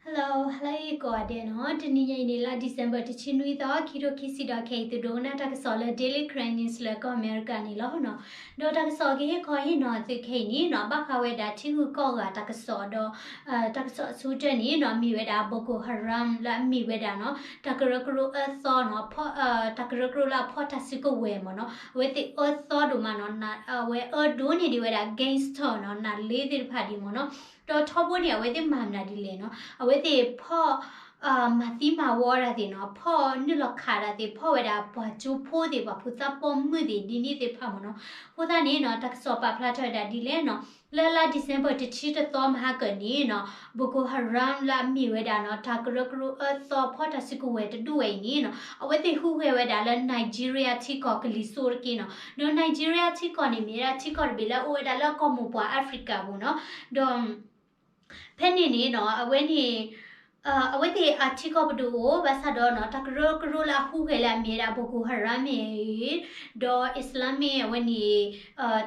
Hello, hello ကိးဂၤဒဲးနီၤ, တနံၤညါအံၤန့ၣ် လါ December တဆံနွံသီ ခံထိခံဆံဒီး ခဲအံၤသုဒိကနၣ်တၢ်ကစီၣ်လၢ Daily Karen News လၢကီၢ်အမဲရကၤန့ၣ်လီၤနီၤ. ဒီးတၢ်ကစီၣ်ကဟ့ၣ်ခီဟ့ၣ်နီၤသုခဲအံၤန့ၣ်နီၤ ဘၣ်ဃးဝဲဒၣ်ထံဂုၤကီၢ်ဂၤတၢ်ကစီၣ်ဒီး တၢ်ကစီၣ်အဆိကတၢၢ်န့ၣ်နီၤ မ့ၢ်ဝဲဒၣ် Boko Haram လၢအမ့ၢ်ဝဲဒၣ်နီၤ တၢ်ကရၢကရိအၢသီနီၤ, တၢ်ကရၢကရိလၢအဖီၣ်တၢ်စုကဝဲၤမ့ၢ်နီၤ, အဝဲသ့ၣ်အၢသီဒိၣ်မးနီၤ, အဝဲအၢဒိၣ်န့ၢ်ဒံးဝဲဒၣ် gangster နီၤ, နၤလ့သ့ၣ်တဖၣ်ဒံးမ့ၢ်နီၤ. ဒီးထီဘိန့ၣ် အဝဲသ့ၣ်မၤမနုၤဒ်လဲၣ်နီၤ, အဝဲသ့ၣ်ဖီၣ် မၤသံမၤဝီတၢ်သ့ၣ်နီၤ, ဖီၣ်နုာ်လီၤခးတၢ်သ့ၣ်, ဖီၣ်ဝဲဒၣ်ပှၤကၠိဖိသ့ၣ်, ပှၤဖိသၣ်ပိာ်မုၣ်သ့ၣ် ဒ်န့ၣ်သ့ၣ်တဖၣ်မ့ၢ်နီၤ. အဃိသတးန့ၣ်နီၤ တၢ်ကစီၣ်ပာ်ဖျါထီၣ်ဝဲဒၣ်ဒ်လဲၣ်နီၤ, လၢလါ December တဆံတသီမဟါကၢန့ၣ်နီၤ Boko Haram လၢအမ့ၢ်ဝဲဒၣ်နီၤ တၢ်ကရၢကရိအၢသီဖီၣ်တၢ်စုကဝဲၤတဒူၣ်ဝဲအံၤန့ၣ်နီၤ အဝဲသ့ၣ်ဟူးဂဲၤဝဲဒၣ်လၢ Nigeria ထံကီၢ်ကလံၤစိးတက့ၢ်နီၤ. ဒီး Nigeria ထံကီၢ်န့ၣ် မ့ၢ်ဝဲဒၣ်ထံကီၢ်တဘ့ၣ်လၢအအိၣ်ဝဲဒၣ်လၢကီၢ်မိၢ်ပှၢ် Africa ပူၤနီၤ. ဒီး ဖဲန့ၣ်န့ၣ်နီၤ အဝဲန့ၣ် အဝဲသ့ၣ်အထံကီၢ်ပဒိၣ်အိၣ် ဘၣ်ဆၣ်ဒီးနီၤ တၢ်ကရၢကရိလၢအဟူးဂဲၤလၢအမ့ၢ်ဝဲဒၣ် Boko Haram မ့ၢ်ဂ့ၤ, ဒီး Islamic အဝဲန့ၣ်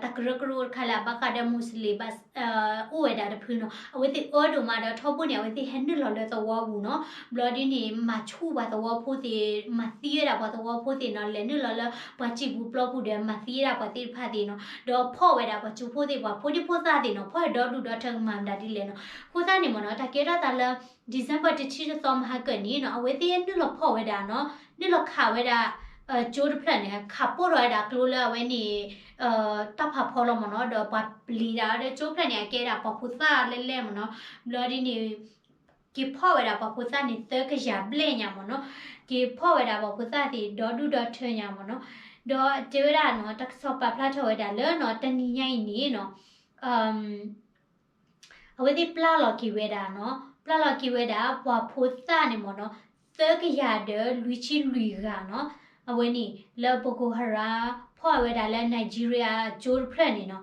တၢ်ကရၢကရိတခါလၢအဘၣ်ဃးဒီး Muslim ဘၣ် အိၣ်ဝဲဒၣ်တဖုနီၤ, အဝဲသ့ၣ်အၢဒိၣ်မးဒီးထီဘိန့ၣ် အဝဲသ့ၣ်ဟဲနုာ်လီၤလၢသဝီပူၤနီၤ. ဘျီဒ်န့ၣ် မၤဆူၣ်ပှၤသဝီဖိသ့ၣ်, မၤသံဝဲဒၣ်ပှၤသဝီဖိသ့ၣ်နီၤ, လဲၤနုာ်လီၤလၢပှၤစံာ်ပူၤပျီပူၤဒီး မၤသံဝဲဒၣ်ပှၤသ့ၣ်တဖၣ်သ့ၣ်နီၤ, ဒီးဖီၣ်ဝဲဒၣ်ပှၤကၠိဖိသ့ၣ်, ပှၤဖိဒံဖိသၣ်သ့ၣ်နီၤ, ဖီၣ်ဒီဒူၣ်ဒီထၢကမၤမတၤဒ်လဲၣ်နီၤ. အဃိသတးန့ၣ်မ့ၢ်နီၤ တၢ်ကဲထီၣ်သးလၢ December တဆံတသီမဟါကၢန့ၣ်နီၤ အဝဲသ့ၣ်နုာ်လီၤဖီၣ်ဝဲဒၣ်နီၤ, နုာ်လီၤခးဝဲဒၣ် ကၠိတဖျၢၣ်န့ၣ် ခးပိၢ်ထီၣ်ဝဲဒၣ်ကျိလၢအဝဲန့ၣ် တၢ်ဖးဖီလီၤမ့ၢ်နီၤ, ဒီးပှၤပျံၤတၢ်ဒီးကၠိဖျၢၣ်န့ၣ် အကဲဒၣ်ပှၤဖိသၣ်လဲၣ်လဲၣ်မ့ၢ်နီၤ. ဘျီဒ်န့ၣ် က့ၤဖီၣ်ဝဲဒၣ်ပှၤဖိသၣ်န့ၣ် သၢကယၤဘျဲၣ်ညါမ့ၢ်နီၤ, က့ၤဖီၣ်ဝဲဒၣ်ပှၤဖိသၣ်သ့ၣ်ဒီဒူၣ်ဒီထၢညါမ့ၢ်နီၤ. ဒီးတဲဝဲဒၣ်နီၤ တၢ်ကစီၣ်ပာ်ဖျါထီၣ်ဝဲဒၣ်လၢနီၤ တနံၤညါအံၤန့ၣ်နီၤ အဝဲသ့ၣ်ပျၢ်လီၤက့ၤဝဲဒၣ်နီၤ, ပျၢ်လီၤက့ၤဝဲဒၣ် ပှၤဖိသၣ်န့ၣ်မ့ၢ်နီၤ သၢကယၤဒီးလွံၢ်ဆံလွံၢ်ဂၤနီၤ, အဝဲန့ၣ် လၢ Boko Haram ဖီၣ်ဝဲဒၣ်လၢ Nigeria ကၠိတဖျၢၣ်န့ၣ်နီၤ,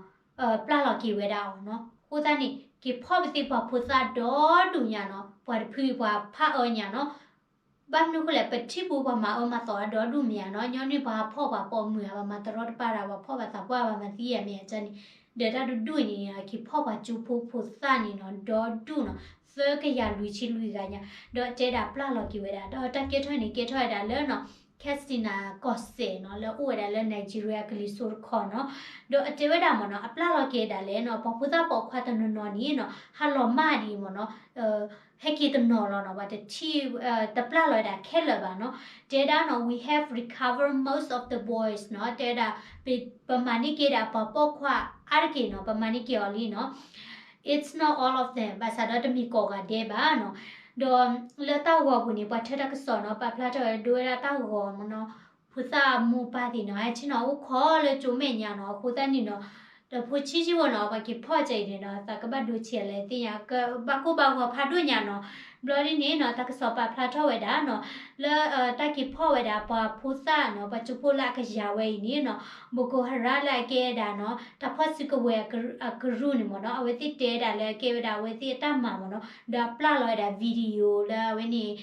ပျၢ်လီၤက့ၤဝဲဒၣ်အီၤနီၤ. အဃိသတးန့ၣ် က့ၤဖီၣ်ပသ့ၣ်ပှၤဖိသၣ်ဒီဒူၣ်ညါနီၤ, ပှၤတဖုပှၤဖးအၢညါနီၤ. ဘၣ်မနုၤအဃိလဲၣ် ပထံၣ်ပူၤပှၤမၤအၢမၤသီအီၤဒီဒူၣ်မ့ၢ်ဧါနီၤ, ညီနုၢ်ပှၤဖီၣ်ပှၤပိာ်မုၣ်ဧါ, ပှၤမၤတရီတပါတၢ်, ပှၤဖီၣ်ပှၤသးပှၢ်, ပှၤမၤသံဧါမ့ၢ်ဧါန့ၣ်, ဒီးတၢ်တဒူၣ်အံၤန့ၣ် က့ၤဖီၣ်ပှၤကၠိဖိဖိသၣ်န့ၣ်နီၤ ဒီဒူၣ်နီၤ, သၢကယၤလွံၢ်ဆံလွံၢ်ဂၤညါ, ဒီးတဲဒၣ်ပျၢ်လီၤက့ၤဝဲဒၣ်, ဒီးတၢ်ကဲထီၣ်န့ၣ် ကဲထီၣ်ဝဲဒၣ်လၢနီၤ Katsina ကီၢ်စဲၣ်နီၤ လၢအိၣ်ဝဲဒၣ်လၢ Nigeria ကလံၤစိးတခီနီၤ, ဒီးအတဲဝဲဒၣ်မ့ၢ်နီၤ အပျၢ်လီၤက့ၤဒၣ်လဲၣ်နီၤ, ပှၤဖိသၣ်ပိာ်ခွါတနီၤနီၤန့ၣ်နီၤ ဟါလီၤမၢ်ဒံးမ့ၢ်နီၤ ဟဲက့ၤတနီၤလီၤနီၤ, ပှၤတထံၣ် တပျၢ်လီၤဝဲဒၣ်ခဲလၢာ်ဘၣ်နီၤ. တဲဒၣ်နီၤ we have recovered most of the boys နီၤ, တဲဝဲဒၣ် ပမၤန့ၢ်က့ၤဒၣ်ပှၤပိာ်ခွါအါတက့ၢ်နီၤ, ပမၤန့ၢ်က့ၤအီၤလံနီၤ. It's not all of them ဘၣ်ဆၣ်ဒီးတမ့ၢ်ကိးဂၤဒဲးဘၣ်နီၤ. ဒီးလၢတၢ်ဂီၤပူၤန့ၣ် ပှၤထၢတၢ်ကစီၣ်နီၤ ပာ်ဖျါထီၣ်ဝဲဒၣ် ဒိဝဲဒၣ်တၢ်ဂီၤမ့ၢ်နီၤ ဖိသၣ်မိၢ်ပၢ်သ့ၣ်နီၤ ဟဲဆ့ၣ်နီၤအိၣ်ခိးလၢကၠိမဲာ်ညါနီၤ, အဃိသတးန့ၣ်နီၤ ဒီးဖိဆံးဆံးဖိနီၤ ပှၤက့ၤဖီၣ်ကဲအံၤန့ၣ်နီၤ သးကဘၣ်ဒိဆံးလဲၣ်သ့ၣ်ညါ ကဘၣ်ကိၢ်ဘၣ်ဂီၤဖးဒိၣ်ညါနီၤ. ဘျီဒ်န့ၣ်နီၤ တၢ်ကစီၣ်ပာ်ဖျါထီၣ်ဝဲဒၣ်နီၤ လၢ တၢ်က့ၤဖီၣ်ဝဲဒၣ်ပှၤဖိသၣ်နီၤ ပှၤကၠိဖိလၢအကယၤဝဲအံၤန့ၣ်နီၤ Boko Haram လၢအကဲဒၣ်နီၤ တၢ်ဖီၣ်စုကဝဲၤအကရူၢ်န့ၣ်မ့ၢ်နီၤ အဝဲသ့ၣ်တဲဒၣ်လၢအကဲဝဲဒၣ်အဝဲသ့ၣ်အတၢ်မၤမ့ၢ်နီၤ ဒီးအပျၢ်လီၤဝဲဒၣ် video လၢအဝဲန့ၣ်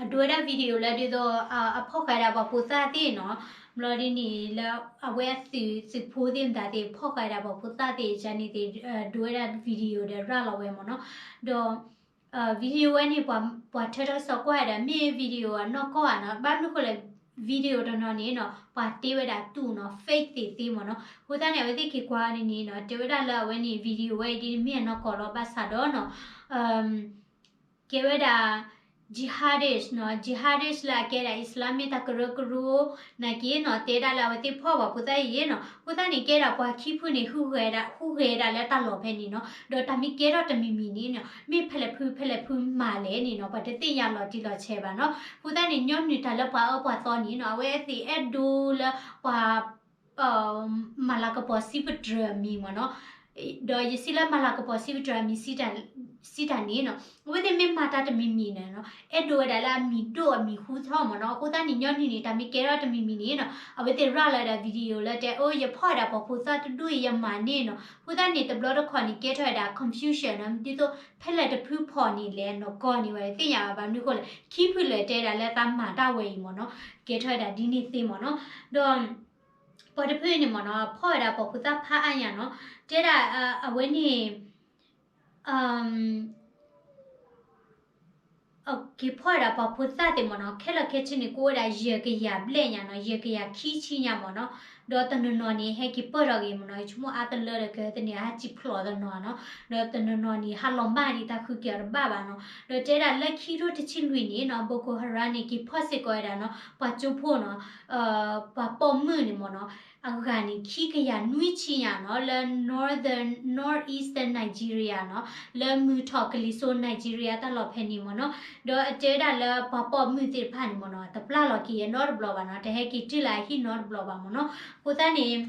အဒိဝဲဒၣ် video လၢဒ်သိး အဖီၣ်ဃာ်ဝဲဒၣ်ပှၤဖိသၣ်သ့ၣ်နီၤ, ဘျီဒ်န့ၣ်လၢအဝဲအသုး သုးဖိသ့ၣ်မတၤသ့ၣ် ဖီၣ်ဃာ်ဝဲဒၣ်ပှၤဖိသၣ်သ့ၣ် ကန့ၣ်သ့ၣ် ဒိဝဲဒၣ် video ဒီးရၤလီၤဝဲမ့ၢ်နီၤ, ဒီး video ဝဲန့ၣ် ပှၤထၢတၢ်ကစီၣ်ကွၢ်ဝဲဒၣ် မ့ၢ် video အနီၢ်ကီၢ်ဧါနီၤ, ဘၣ်မနုၤအဃိလဲၣ် video တနီၤန့ၣ်နီၤ ပှၤတ့ဝဲဒၣ်တူၢ်နီၤ fake သ့ၣ်သ့မ့ၢ်နီၤ, အဃိသတးန့ၣ် အဝဲသ့ၣ်က့ၤကွၢ်န့ၣ်နီၤ တဲဝဲဒၣ်လၢအဝဲန့ၣ် video ဝဲအံၤဒ်န့ၣ်မ့ၢ်အနီၢ်ကီၢ်လီၤ ဘၣ်ဆၣ်ဒီးနီၤ ကဲဝဲဒၣ် jihadist နီၤ, jihadist လၢအကဲဒၣ် Islamic တၢ်ကရၢကရိ နာ်က့နီၤ တဲဒၣ်လၢအဝဲသ့ၣ်ဖီၣ်ပှၤဖိသၣ်အံၤနီၤ, အဃိသတးန့ၣ် ကဲဒၣ်ပှၤခံဖုန့ၣ် ဟူးဂဲၤဒၣ် ဟူးဂဲၤဒၣ်လၢတၢ်လီၢ်ဖဲန့ၣ်နီၤ, ဒီးတၢ်မ့ၢ်ကဲထီၣ်တမံၤမံၤန့ၣ်နီၤ မ့ၢ်ဖဲလဲၣ်ဖု ဖဲလဲၣ်ဖုမၤလဲၣ်န့ၣ်နီၤ ပှၤတသ့ၣ်ညါလီၤတံၢ်လီၤဆဲးဘၣ်နီၤ, အဃိသတးန့ၣ် ညီနုၢ်တၢ်လၢပှၤအၢပှၤသီန့ၣ်နီၤ အဝဲသ့ၣ်အဲၣ်ဒိးလၢပှၤ မၤလၤကပီၤစံးပတြၢၤအမံၤမ့ၢ်နီၤ, ဒီးယစံးလၢမၤလၤကပီၤစံးပတြၢၤအမံၤစံးတၢ်န့ၣ်နီၤ အဝဲသ့ၣ်မ့ၢ်မၤတၢ်တမံၤမံၤန့ၣ်နီၤ အဲၣ်ဒိးဝဲဒၣ်လၢအမံၤဒိၣ်အမံၤဃူထီၣ်မ့ၢ်နီၤ, အဃိသတးန့ၣ် ညီနုၢ်န့ၣ် တၢ်မ့ၢ်ကဲထီၣ်တမံၤမံၤန့ၣ်နီၤ အဝဲသ့ၣ်ရၤလီၤဝဲဒၣ် video လၢတဲ အိၣ် ယဖီၣ်ဝဲဒၣ်ပှၤဖိသၣ်တဒူၣ်အံၤယမၤန့ၣ်နီၤ, အဃိသတးန့ၣ် တဘျီတခီၣ်န့ၣ် ကဲထီၣ်ဝဲဒၣ် confusion နီၤ ဒ်သိးဖဲလဲၣ်တဖုဖီၣ်န့ၣ်လဲၣ်နီၤ ကီၢ်န့ၣ်ဝဲသ့ၣ်ညါဘၣ် ဘၣ်မနုၤအဃိလဲၣ် ခံဖုလၢာ်တဲဒၣ်လၢသးမၤတၢ်ဝဲအံၤမ့ၢ်နီၤ ကဲထီၣ်ဝဲဒၣ်ဒ်န့ၣ်သ့မ့ၢ်နီၤ, ဒီး ပှၤတဖုန့ၣ်မ့ၢ်နီၤ ဖီၣ်ဝဲဒၣ်ပှၤဖိသၣ်ဖးအါညါနီၤ, တဲဒၣ် အဝဲန့ၣ် က့ၤဖီၣ်ဝဲဒၣ်ပှၤဖိသၣ်သ့ၣ်မ့ၢ်နီၤ ခဲလၢာ်ခဲဆ့န့ၣ် ကအိၣ်ဝဲဒၣ်ယဲၢ်ကယၤဘျဲၣ်ညါနီၤ ယဲၢ်ကယၤခံဆံညါမ့ၢ်နီၤ, ဒီးတနီၤနီၤန့ၣ် ဟဲက့ၤပၢၢ်ထီၣ်ဂ့ၤမ့ၢ်နီၤ ယဆိကမိၣ်အါတလၢဒီး ကဟဲတန့ၢ်အဟးစံၣ်ဖျိးတနီၤနီၤ, ဒီးတနီၤနီၤန့ၣ် ဟးလီၤမၢ်ဒံးတၢ်ဃုက့ၤအီၤတဘၣ်ဘၣ်နီၤ, ဒီးတဲဒၣ်လၢခံကထိတဆံလွံၢ်န့ၣ်နီၤ Boko Haram န့ၣ် က့ၤဖီၣ်စ့ၢ်ကီးဝဲဒၣ်နီၤ ပှၤကၠိဖိနီၤ ပှၤပိာ်မုၣ်န့ၣ်မ့ၢ်နီၤ အဂၤန့ၣ် ခံကယၤနွံဆံညါနီၤ လၢ northern northeastern Nigeria နီၤ လၢမုၢ်ထီၣ်ကလံၤစိး Nigeria တၢ်လီၢ်ဖဲန့ၣ်မ့ၢ်နီၤ, ဒီးအတဲဒၣ်လၢပှၤပိာ်မုၣ်သ့ၣ်တဖၣ်န့ၣ်မ့ၢ်နီၤ တပျၢ်လီၤက့ၤအနီတဘျီဘၣ်နီၤ တဟဲက့ၤတုၤလၢအဟံၣ်နီတဘျီဘၣ်မ့ၢ်နီၤ, အဃိသတးန့ၣ်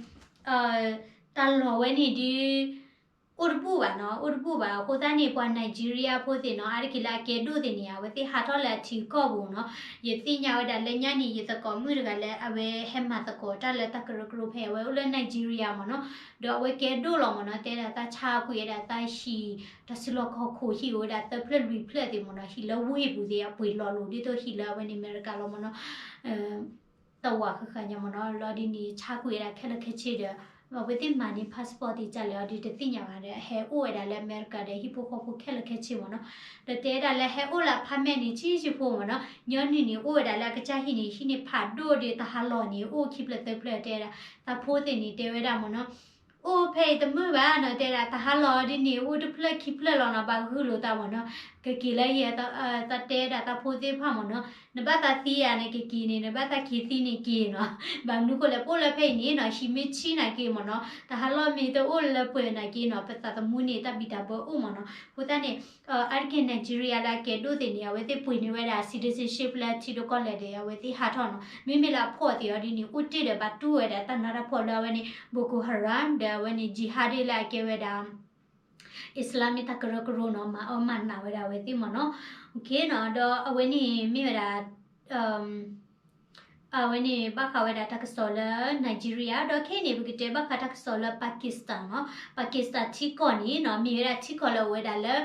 တၢ်လီၢ်ဝဲန့ၣ်ဒုး အိၣ်တဘူၣ်ဘၣ်နီၤ အိၣ်တဘူၣ်ဘၣ် အဃိသတးန့ၣ် ပှၤ Nigeria ဖိသ့ၣ်နီၤ အါတက့ၢ်လၢအကဲဒိၣ်သ့ၣ်န့ၣ် အဝဲသ့ၣ်ဟးထီၣ်လၢအထံကီၢ်ပူၤနီၤ, ယသ့ၣ်ညါဝဲဒၣ်လၢညါန့ၣ် ယသကိးမုၣ်တဂၤလၢ အဝဲဟဲမၤသကိးတၢ်လၢတၢ်ကရၢကရိဖဲ အဝဲအိၣ်လၢ Nigeria မ့ၢ်နီၤ, ဒီးအဝဲကဲဒိၣ်လီၤမ့ၢ်နီၤ တဲဒၣ်တၢ်ဆါကွံာ်ဝဲဒၣ်တၢ်ဟံၣ် တၢ်စုလီၢ်ခီၣ်ခိၣ်ဟံၣ်အိၣ်ဝဲဒၣ်သၢဖျၢၣ်လွံၢ်ဖျၢၣ်သ့ၣ်မ့ၢ်နီၤ ဟံၣ်လၢဝ့ၢ်ပူၤသ့ၣ် အပှ့ၤလီၤလိာ် ဒ်သိးဟံၣ်လၢအဝဲန့ၣ် အမဲရကၤလီၤမ့ၢ်နီၤ တဝာ်ဃၣ်ဃၣ်ညါမ့ၢ်နီၤ လီၤဒ်န့ၣ် ဆါကွံာ်ဝဲဒၣ်ခဲလၢာ်ခဲဆ့ဒီး အဝဲသ့ၣ်မၤန့ၢ် passport သ့ၣ်ကလဲၣ်အီၤဒုးတသ့ၣ်ညါဘၣ်ဒီး ဟဲအိၣ်ဝဲဒၣ်လၢအမဲရကၤဒီးဟံၣ်ဖိဃီဖိခဲလၢာ်ခဲဆ့မ့ၢ်နီၤ, ဒီးတဲဒၣ်လၢဟဲအိၣ်လၢ apartment န့ၣ် ဆံးဆံးဖိမ့ၢ်နီၤ, ညီနုၢ်န့ၣ် အိၣ်ဝဲဒၣ်လၢအကစၢ်ဟံၣ်န့ၣ် ဟံၣ်န့ၣ်ဖးဒိၣ်ဒီးတၢ်ဟးလီၢ်န့ၣ် အိၣ်ခံဖျၢၣ်သၢဖျၢၣ်တဲဒၣ်, တၢ်ဖိသ့ၣ်န့ၣ် တဲဝဲဒၣ်မ့ၢ်နီၤ အိၣ်ဖဲအံၤတမုာ်ဘၣ်နီၤ တဲဒၣ် တၢ်ဟးလီၢ်ဒ်န့ၣ် အိၣ်တဖျၢၣ်ခံဖျၢၣ်လီၤနီၤ ဘၣ်ဂုာ်လိာ်သးမ့ၢ်နီၤ, ကက့ၤလၢယဲ သးတဲဒၣ်တၢ်ဖိသ့ၣ်တဖၣ်မ့ၢ်နီၤ, နဘၣ်သးသံဧါန့ၣ်ကက့ၤန့ၣ် နဘၣ်သးက့ၤသံန့ၣ်က့ၤနီၤ, ဘၣ်မနုၤဃိလဲၣ် ပအိၣ်လၢဖဲအံၤန့ၣ်နီၤ ဟံၣ်မ့ၢ်ဆံးနာ်က့မ့ၢ်နီၤ တၢ်ဟးလီၢ်မ့ၢ်တအိၣ်လၢပှဲၤနာ်က့နီၤ ပသးသမူန့ၣ် တၢ်ဘံၣ်တၢ်ဘၢအိၣ်မ့ၢ်နီၤ, အဃိသတးန့ၣ် အါတက့ၢ် Nigeria လၢအကဲဒိၣ်သ့ၣ်န့ၣ် အဝဲသ့ၣ်ပှ့ၤန့ၢ်ဝဲဒၣ် citizenship လၢထံဒိၣ်ကီၢ်လဲၢ်ဒီး အဝဲသ့ၣ်ဟးထီၣ်နီၤ, မ့မ့ၢ်လၢအဖှီၣ်သ့ၣ်အီၤဒ်န့ၣ် အိၣ်တ့ၢ်ဒီးဘၣ်တူၢ်ဝဲဒၣ်တၢ်နးတၢ်ဖှီၣ်လၢအဝဲန့ၣ် Boko Haram ဒီးအဝဲန့ၣ် jihadi လၢအကဲဝဲဒၣ် Islamic တၢ်ကရၢကရိနီၤ မၤအၢမၤနးဝဲဒၣ်အဝဲသ့ၣ်မ့ၢ်နီၤ, ဒီးအဝဲန့ၣ်မ့ၢ်ဝဲဒၣ် အဝဲန့ၣ်ဘၣ်ဃးဝဲဒၣ်တၢ်ကစီၣ်လၢ Nigeria ဒီးခဲအံၤန့ၣ် ပကတဲဘၣ်ဃးတၢ်ကစီၣ်လၢ Pakistan နီၤ, Pakistan ထံကီၢ်န့ၣ်နီၤ မ့ၢ်ဝဲဒၣ်ထံကီၢ်လၢအဝဲဒၣ်လၢ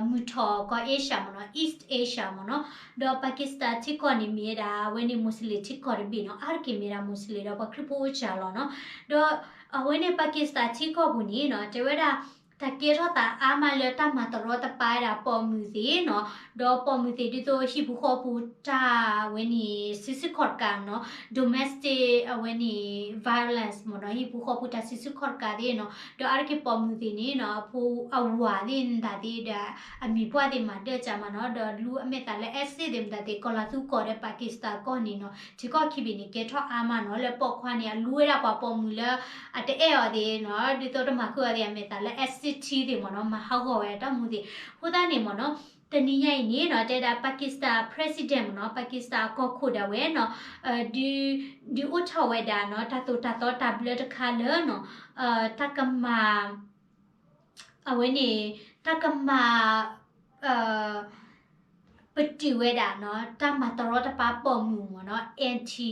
မုၢ်ထီၣ်ကီၢ် Asia မ့ၢ်နီၤ East Asia မ့ၢ်နီၤ, ဒီး Pakistan ထံကီၢ်န့ၣ်မ့ၢ်ဝဲဒၣ် အဝဲန့ၣ် Muslim ထံကီၢ်တဘ့ၣ်နီၤ အါတက့ၢ်မ့ၢ်ဒၣ် Muslim ဒီးပှၤခရံာ်ဖိအိၣ်စှၤလီၤနီၤ, ဒီးအဝဲန့ၣ် Pakistan ထံကီၢ်ပူၤန့ၣ်နီၤ တဲဝဲဒၣ် တၢ်ကဲထီၣ်သးအါမးလၢတၢ်မၤတရီတပါဝဲဒၣ်ပိာ်မုၣ်သ့ၣ်နီၤ, ဒီးပိာ်မုၣ်သ့ၣ်ဒ်သိးဟံၣ်ပူၤဃီပူၤတၢ်ဝဲန့ၣ် စုဆူၣ်ခီၣ်တကးနီၤ domestic အဝဲန့ၣ် violence မ့ၢ်နီၤ ဟံၣ်ပူၤဃီပူၤတၢ်စုဆူၣ်ခီၣ်တကးသ့ၣ်နီၤ, ဒီးအါတက့ၢ်ပိာ်မုၣ်သ့ၣ်န့ၣ်နီၤ အဖိအဝၤသ့ၣ်မတၤသ့ၣ်ဒီး အမံၤပှၢ်သ့ၣ်မၤဒၢၣ်ကးမးနီၤ, ဒီးလူအမဲာ်သးလၢ acid သ့ၣ်မတၤသ့ၣ် ကီၤလၤသူကီၢ်ဒီး Pakistan ကီၢ်န့ၣ်နီၤ ထံကီၢ်ခံဘ့ၣ်န့ၣ် ကဲထီၣ်အါမးနီၤ လၢပိာ်ခွါန့ၣ် အလူဝဲဒၣ်ပှၤပိာ်မုၣ်လၢ အတအဲၣ်အီၤသ့ၣ်နီၤ ဒ်သိးတမၤဃုာ်အီၤသ့ၣ် အမဲာ်သးလၢ acid သ့ၣ်မ့ၢ်နီၤ မၤဟးဂီၤဝဲတၢ်မူသ့ၣ်, အဃိသတးန့ၣ်မ့ၢ်နီၤ တနံၤညါအံၤန့ၣ်နီၤ တဲဒၣ် Pakistan president မ့ၢ်နီၤ Pakistan အကီၢ်ခိၣ်ဒၣ်ဝဲနီၤ ဒုး ဒုးအိၣ်ထီၣ်ဝဲဒၣ်နီၤ တၢ်သိၣ်တၢ်သီတၢ်ဘျၢတခါလၢနီၤ တၢ်ကမၤ အဝဲန့ၣ် တၢ်ကမၤ ပတုာ်ဝဲဒၣ်နီၤ တၢ်မၤတရီတပါပိာ်မုၣ်မ့ၣ်နီၤ anti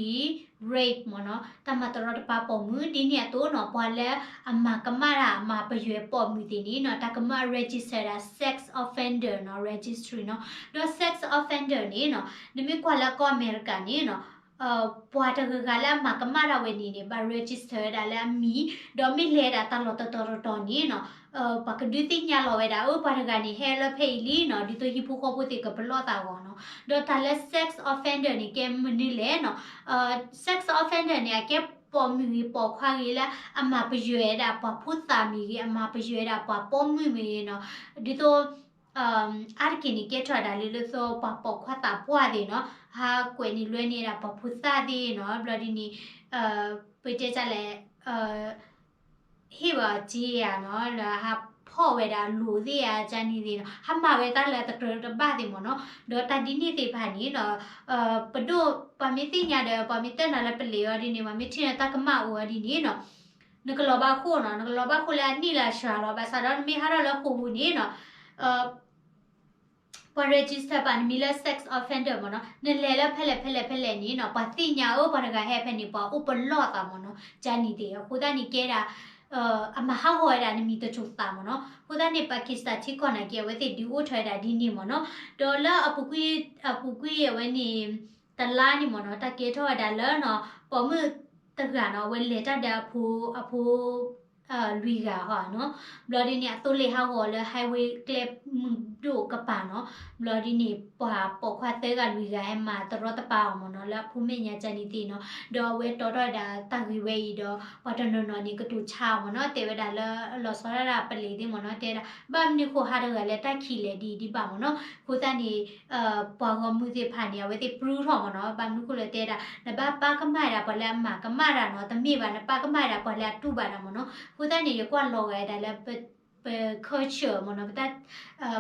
rape မ့ၣ်နီၤ တၢ်မၤတရီတပါပိာ်မုၣ် ဒ်န့ၣ်အသိးနီၤ ပှၤလၢအမၤကမၣ်တၢ်မၤပယွဲပိာ်မုၣ်သ့ၣ်န့ၣ်နီၤ တၢ်ကမၣ် register ဒၣ် sex offender နီၤ registry နီၤ ဒီး sex offender န့ၣ်နီၤ နမ့ၢ်ကွၢ်လၢကီၢ်အမဲရကၤန့ၣ်နီၤ ပှၤတဂၤဂၤလၢအမၤကမၣ်တၢ်ဝဲန့ၣ်န့ၣ် ဘၣ် register ဝဲဒၣ်လၢအမံၤ ဒီးမ့ၢ်လဲၤဒၣ်တၢ်လီၢ်တတီၤတတီၤန့ၣ်နီၤ ပှၤကဒုးသ့ၣ်ညါလီၤဝဲဒၣ် အၢ ပှၤတဂၤန့ၣ် ဟဲလၢဖဲအံၤလံနီၤ ဒ်သိးဟံၣ်ဖိဃီဖိသ့ၣ်ကပလီၢ်သးအဂီၢ်နီၤ ဒီးတၢ်လၢ sex offender န့ၣ် ကဲမနုၤလဲၣ်နီၤ sex offender န့ၣ် အကဲပိာ်မုၣ်ဂ့ၤပိာ်ခွါဂ့ၤလၢအမၤပယွဲဒၣ်ပှၤဖိသၣ်မ့ၢ်ဂ့ၤ အမၤပယွဲဒၣ်ပှၤပိာ်မုၣ်မ့ၢ်ဂ့ၤနီၤ ဒ်သိး အါတက့ၢ်န့ၣ် ကဲထီၣ်ဒၣ်လၢလၢသိးပှၤပိာ်ခွါသးပှၢ်သ့ၣ်နီၤ ဟးကွဲးန့ၢ်လွဲန့ၢ်ဒၣ်ပှၤဖိသၣ်သ့ၣ်နီၤ ဘျီဒ်န့ၣ် ပတဲတၢ်လဲၣ် ဟ့ၣ်ဝဲအီၤစ့ဧါနီၤ လၢဟးဖီၣ်ဝဲဒၣ်လိာ်သ့ၣ်ဧါ ကန့ၣ်သ့ၣ်နီၤ ဟးမၤဝဲတၢ်လၢတကြၢးတဘၣ်သ့ၣ်မ့ၢ်နီၤ ဒီးတၢ်ဒ်န့ၣ်သ့ၣ်တဖၣ်န့ၣ်နီၤ ပဒိၣ်ပှၤမ့ၢ်သ့ၣ်ညါဒီး ပှၤမ့ၢ်တဲနၤလၢပလဲၤအီၤဒ်န့ၣ် ပှၤမ့ၢ်ထံၣ်နၤတၢ်ကမၣ်အိၣ်အီၤဒ်န့ၣ်နီၤ နကလီၤဘၣ်ဃိၣ်နီၤ နကလီၤဘၣ်ဃိၣ်လၢအနံၣ်လၢအစှၤလီၤ ဘၣ်ဆၣ်ဒီးနမ့ၢ်ဟးထီၣ်လၢဃိာ်ပူၤန့ၣ်နီၤ ပှၤ register ပာ်နမံၤလၢ sex offender မ့ၢ်နီၤ နလဲၤလၢဖဲလဲၣ်ဖဲလဲၣ်ဖဲလဲၣ်န့ၣ်နီၤ ပှၤသ့ၣ်ညါအၢ ပှၤတဂၤဟဲဖဲန့ၣ် ပှၤအိၣ်ပလီၢ်သးမ့ၢ်နီၤ ကန့ၣ်သ့ၣ် အဃိသတးန့ၣ်ကဲဒၣ် အမၤဟးဂီၤဝဲဒၣ်နမံၤတစိၤသးမ့ၢ်နီၤ အဃိသတးန့ၣ် Pakistan ထံကီၢ်နာ်က့ အဝဲသ့ၣ်ဒုးအိၣ်ထီၣ်ဝဲဒၣ်ဒ်န့ၣ်မ့ၢ်နီၤ ဒီးလၢအပူၤကွံာ် အပူၤကွံာ်အဝဲန့ၣ် တလါန့ၣ်မ့ၢ်နီၤ တၢ်ကဲထီၣ်ဝဲဒၣ်လၢနီၤ ပိာ်မုၣ်တဂၤနီၤ အဝဲလဲၤတၢ်ဒီးအဖိ အဖိ လွံၢ်ဂၤဟီနီၤ ဘျီဒ်န့ၣ် အသိလ့ၣ်ဟးဂီၤလၢ highway ကျဲမုၢ် ဒိၣ်ကပၤနီၤ. ဘျီဒ်န့ၣ် ပှၤပိာ်ခွါသၢဂၤလွံၢ်ဂၤဟဲမၤတရီတပါအီၤမ့ၢ်နီၤ လၢအဖိမဲာ်ညါကန့ၣ်သ့ၣ်နီၤ. ဒီးအဝဲတီထီၣ်ဝဲဒၣ်တၢ်ဂ့ၢ်ဝဲအံၤဒီး ပှၤတနီၤနီၤန့ၣ် ကတိၤဆါအီၤမ့ၢ်နီၤ. တဲဝဲဒၣ်လၢ လီၤဆီဒၣ်တၢ်ပလံၤသ့ၣ်မ့ၢ်နီၤ တဲဒၣ် ဘၣ်မနုၤဃိဟါတဂၤလၢတၢ်ခံးလဲၣ်ဒ်အံၤဒ်ဘၣ်မ့ၢ်နီၤ. အဃိသတးန့ၣ် ပှၤဂီၢ်မုၢ်သ့ၣ်တဖၣ်န့ၣ် အဝဲသ့ၣ်ပြူထီၣ်မ့ၢ်နီၤ. ဘၣ်မနုၤဃိလဲၣ်တဲဒၣ် နဘၣ်ပာ်ကမၣ်ဒၣ်ပှၤလၢအမၤကမၣ်တၢ်နီၤ တမ့ၢ်ဘၣ် နပာ်ကမၣ်ဒၣ်ပှၤလၢအတူၢ်ဘၣ်တၢ်မ့ၢ်နီၤ. အဃိသတးန့ၣ် ယကွၢ်လီၤဂာ်ဒၣ်လၢ ပ culture မ့ၢ်နီၤ ပတၢ်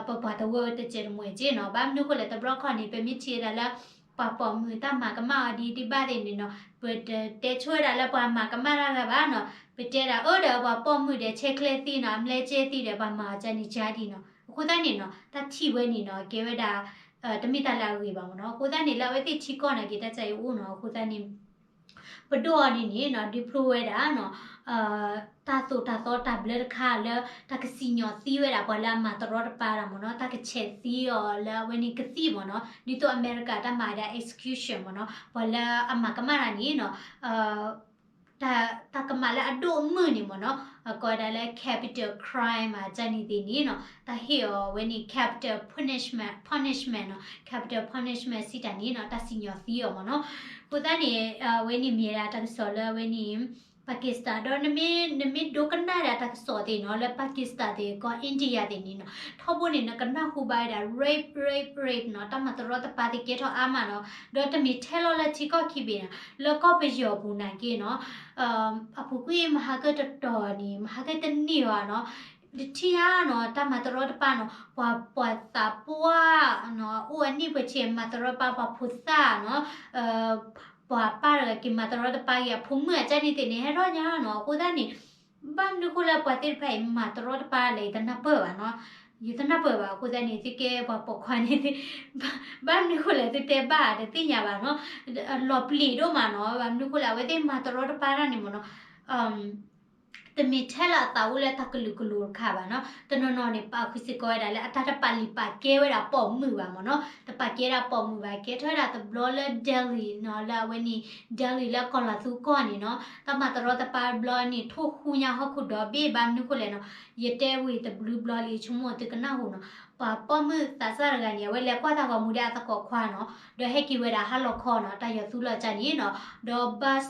ပပှၤတဝၢတစဲးတမှဲးက့နီၤ. ဘၣ်မနုၤဃိလဲၣ် တဘျီခီန့ၣ် ပမ့ၢ်ထံၣ်ဝဲဒၣ်လၢ ပှၤပိာ်မုၣ်တၢ်မၤကမၣ်အီၤဒ်ဒ်ဘၣ်သ့ၣ်န့ၣ်နီၤ ပတတဲဆိဝဲဒၣ်လၢပှၤမၤကမၣ်တၢ်ဂၤဘၣ်နီၤ. ပတဲဒၣ်အၢဒီးပှၤပိာ်မုၣ်ဒီးဆဲးကျဲသံနီၤ အမျဲကဲသံဒီးပှၤမၤအီၤကန့ၣ်ကဒ်နီၤ. အဃိသတးန့ၣ်နီၤ တၢ်ထံၣ်ဝဲန့ၣ်နီၤ ကဲဝဲဒၣ် တမ့ၢ်တၢ်လၢအဂ့ၤဘၣ်မ့ၢ်နီၤ. အဃိသတးန့ၣ် လၢအဝဲသ့ၣ်ထံကီၢ်နာ်က့ တၢ်ကဲအံၤအိၣ်နီၤ. အဃိသတးန့ၣ် ပဒိၣ်အီၤဒ်န့ၣ်နီၤ ဒုးဖျိဝဲဒၣ်နီၤ တၢ်သိၣ်တၢ်သီတၢ်ဘျၢတခါလၢ တၢ်ကစံၣ်ညီၣ်သံဝဲဒၣ်ပှၤလၢအမၤတရီတပါတၢ်မ့ၢ်နီၤ တၢ်ကဆဲးသံအီၤလၢအဝဲန့ၣ်ကသံၣ်မ့ၢ်နီၤ ဒ်သိးအမဲရကၤတၢ်မၤဝဲဒၣ် execution မ့ၢ်နီၤ ပှၤလၢအမၤကမၣ်တၢ်န့ၣ်နီၤ တၢ်ကမၤလၢအဒိၣ်အမုၢ်န့ၣ်မ့ၢ်နီၤ ကိးဝဲဒၣ်လၢ capital crime မး ကန့ၣ်သ့ၣ်န့ၣ်နီၤ တၢ်ဟ့ၣ်အီၤဝဲန့ၣ် capital punishment punishment နီၤ capital punishment စံးတၢ်န့ၣ်နီၤ တၢ်စံၣ်ညီၣ်သံအီၤမ့ၢ်နီၤ. အဃိသတးန့ၣ် အဝဲန့ၣ်မ့ၢ်ဒၣ်တၢ်ကစီၣ်လၢအဝဲန့ၣ် Pakistan ဒီးနမ့ၢ် နမ့ၢ်ဒိကနၣ်ဒၣ်တၢ်ကစီၣ်သ့ၣ်နီၤ လၢ Pakistan သ့ၣ် ကီၢ် India သ့ၣ်န့ၣ်နီၤ ထီဘိန့ၣ် နကနၢ်ဟူဘၣ်ဝဲဒၣ် rape rape rape နီၤ တၢ်မၤတရီတပါသ့ၣ်ကဲထီၣ်အါမးနီၤ. ဒီးတမ့ၢ်ထဲလီၤလၢထံကီၢ်ခံဘ့ၣ်နီၤ လၢကီၢ်ပယီၤပူၤနာ်က့နီၤ အပူၤကွံာ်မဟါကတတီၤန့ၣ် မဟါကတန့ၢ်ဘၣ်နီၤ တထံၣ်ဧါနီၤ တၢ်မၤတရီတပါနီၤ ပှၤ ပှၤသးပှၢ်နီၤ အိၣ်အနံၣ်ပှဲၤဆံးမၤတရီတပါ ပှၤဖိသၣ်နီၤ ပှၤပၢ်တဂၤက့ၤမၤတရီတပါက့ၤ အဖိမုၣ်အကန့ၣ်သ့ၣ်န့ၣ် ဟဲထီၣ်ညါနီၤ. အဃိသတးန့ၣ် ဘၣ်မနုၤဃိလၢပှၤသ့ၣ်တဖၣ်အံၤမၤတရီတပါလဲၣ် ယတနၢ်ပၢၢ်ဘၣ်နီၤ ယတနၢ်ပၢၢ်ဘၣ်. အဃိသတးန့ၣ် သုကဲပှၤပိာ်ခွါန့ၣ် ဘၣ်မနုၤဃိလဲၣ် သုတဲဘၣ်တသ့ၣ်ညါဘၣ်နီၤ လီၤပျံၤဒိၣ်မးနီၤ ဘၣ်မနုၤဃိလဲၣ် အဝဲသ့ၣ်မၤတရီတပါတၢ်န့ၣ်မ့ၢ်နီၤ တမ့ၢ်ထဲလၢအသးအိၣ်လၢတၢ်ကလုာ်ကလိၤတခါဘၣ်နီၤ တနီၤနီၤန့ၣ် ပာ်ဃုာ်စ့ၢ်ကီးဝဲဒၣ်လၢအတၢ်တပာ်လုၢ်ပာ်ကဲဝဲဒၣ်ပိာ်မုၣ်ဘၣ်မ့ၢ်နီၤ တပာ်ကဲဒၣ်ပိာ်မုၣ်ဘၣ် ကဲထီၣ်ဝဲဒၣ်တဘျီလၢ Delhi နီၤ လၢအဝဲန့ၣ် Delhi လၢကီၢ်လီၤသူကီၢ်န့ၣ်နီၤ တၢ်မၤတရီတပါတဘျီန့ၣ် ထိၣ်ဃူညါဟီၣ်ခိၣ်ဒီဘ့ၣ် ဘၣ်မနုၤဃိလဲၣ်နီၤ ယတဲဝံၤတဘျုးဘျီလံ ဆိကမိၣ်သုကနၢ်ဟူနီၤ ပှၤပိာ်မုၣ်သးစၢ်တဂၤန့ၣ် အဝဲလဲၤကွၢ်တၢ်ဂီၤမူဒီးအသကိးခွါနီၤ ဒီးဟဲက့ၤဝဲဒၣ်ဟါလီၤခီနီၤ တၢ်ယီၤသူလီၤကၢ်န့ၣ်နီၤ ဒီး bus